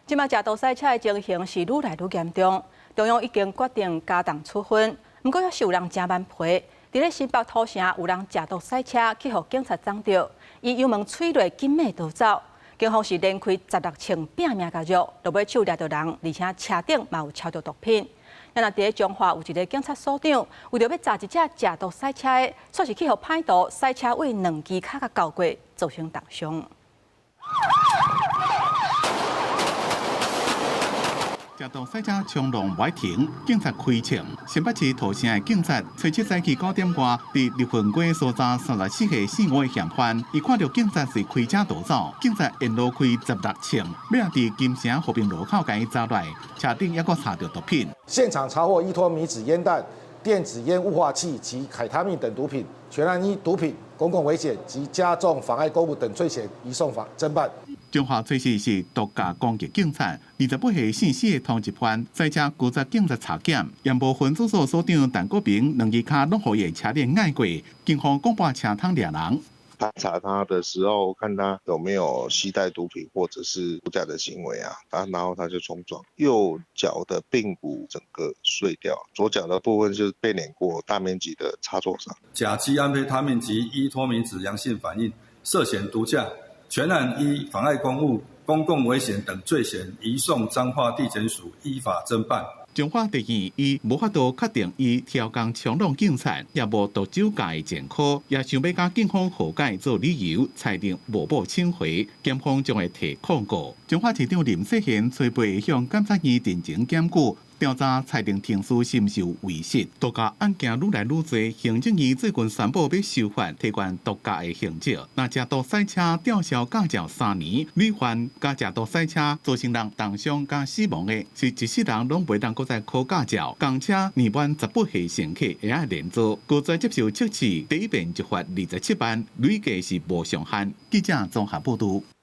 這擺食毒賽車的情形是愈來愈嚴重，中央已經決定加重處分，毋過猶是有人誠頑皮。佇咧新北土城有人食毒賽車去予警察摠著，伊油門吹落緊欲逃走，警方是連開十六槍拚命共捉，落尾手掠著人，而且車頂嘛有抄著毒品。啊若佇咧彰化有一个警察所長，為著欲查一隻食毒賽車的，煞是去予歹徒賽車為兩支跤共攪過，造成重傷。食毒賽車衝浪袂停，警察開槍。新北市土城的警察，初七早起9點外，佇立分街搜查34歲姓吳的嫌犯，伊看著警察是開車逃走，警察沿路開十六槍，尾仔佇金城和平路口共伊查來，車頂猶閣查著毒品。現場查獲依托咪酯煙彈、電子煙霧化器及凱他命等毒品，全案依毒品、公共危險及加重妨礙公務等罪嫌移送法偵辦。彰化吹死是毒駕攻擊警察，28歲姓施的通緝犯，賽車拒絕警察查檢，鹽埔分駐所所長陳國平兩支跤攏予伊的車輪壓過，警方廣播車通掠人。盤查他的時候，看他有沒有攜帶毒品或者是毒駕的行為啊，然後他就衝撞，右腳的髕骨整個碎掉，左腳的部分就是被碾過，大面積的擦挫傷。甲基安非他命及依托咪酯陽性反應，涉嫌毒駕，全案依妨礙公務、公共危險等罪嫌移送彰化地檢署依法偵辦。彰化地院以無法度確定伊超工衝撞警察，也無毒酒駕的前科，也想欲佮警方和解做理由，裁定無報請回，檢方將會提抗告。彰化市長林世賢初八向檢察院陳情檢舉。調查裁定程序是毋是有違失？毒駕案件愈來愈濟，行政院最近宣布欲修法，提懸毒駕的刑責。若食毒賽車吊銷駕照3年，屢犯佮食毒賽車造成人重傷佮死亡的，是一世人攏袂當閣再考駕照。公車年滿18歲乘客會愛連坐，閣再接受測試，第一遍就罰27萬，累計是無上限。記者綜合報導。